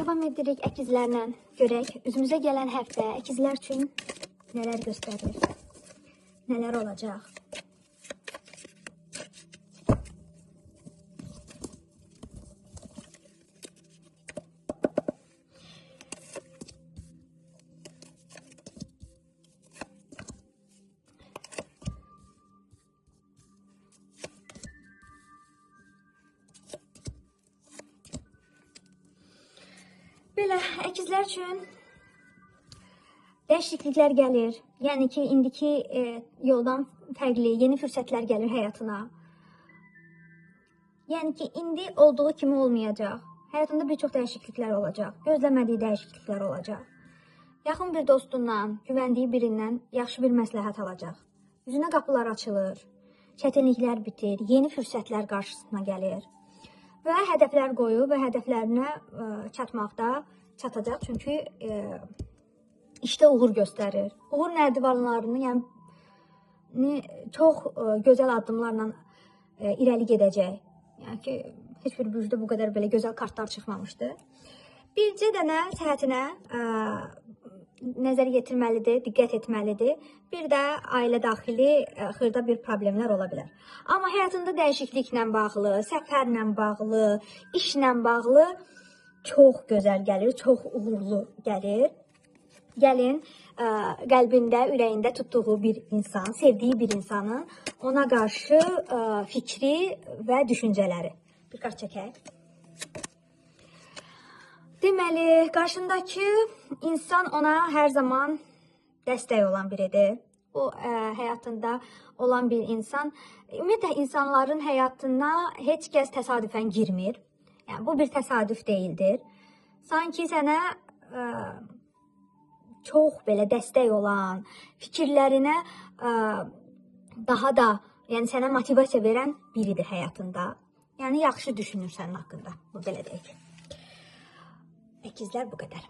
Davam edirik əkizlərlə. Görək üzümüzə gələn həftə əkizlər üçün nələr göstərir, nələr olacaq. Belə əkizlər üçün dəyişikliklər gəlir. Yəni ki, indiki yoldan fərqli yeni fürsətlər gəlir həyatına. Yəni ki, indi olduğu kimi olmayacaq. Həyatında bir çox dəyişikliklər olacaq. Gözləmədiyi dəyişikliklər olacaq. Yaxın bir dostundan, güvəndiyi birindən yaxşı bir məsləhət alacaq. Üzünə qapılar açılır, çətinliklər bitir, yeni fürsətlər qarşısına gəlir. Və hədəflər qoyub və hədəflərinə çatmaqda çatacaq. Çünki işdə uğur göstərir. Uğur nərdivanlarını, yəni çox gözəl addımlarla irəli gedəcək. Yəni ki, heç bir bürcdə bu qədər belə gözəl kartlar çıxmamışdı. Bircə dənə səhətinə nəzər yetirməlidir, diqqət etməlidir. Bir də ailə daxili xırda bir problemlər ola bilər. Amma həyatında dəyişikliklə bağlı, səfərlə bağlı, işlə bağlı çox gözəl gəlir, çox uğurlu gəlir. Gəlin, qəlbində, ürəyində tutduğu bir insan, sevdiyi bir insanın ona qarşı fikri və düşüncələri. Bir kart çəkək. Deməli, qarşındakı insan ona hər zaman dəstək olan biridir. O, həyatında olan bir insan. Ümumiyyətlə, insanların həyatına heç kəs təsadüfən girmir. Yəni, bu bir təsadüf deyildir. Sanki sənə çox belə dəstək olan, fikirlərinə daha da, yəni sənə motivasiya verən biridir həyatında. Yəni, yaxşı düşünür sənin haqqında. Bu belə deyək. Əkizlər bu qədər.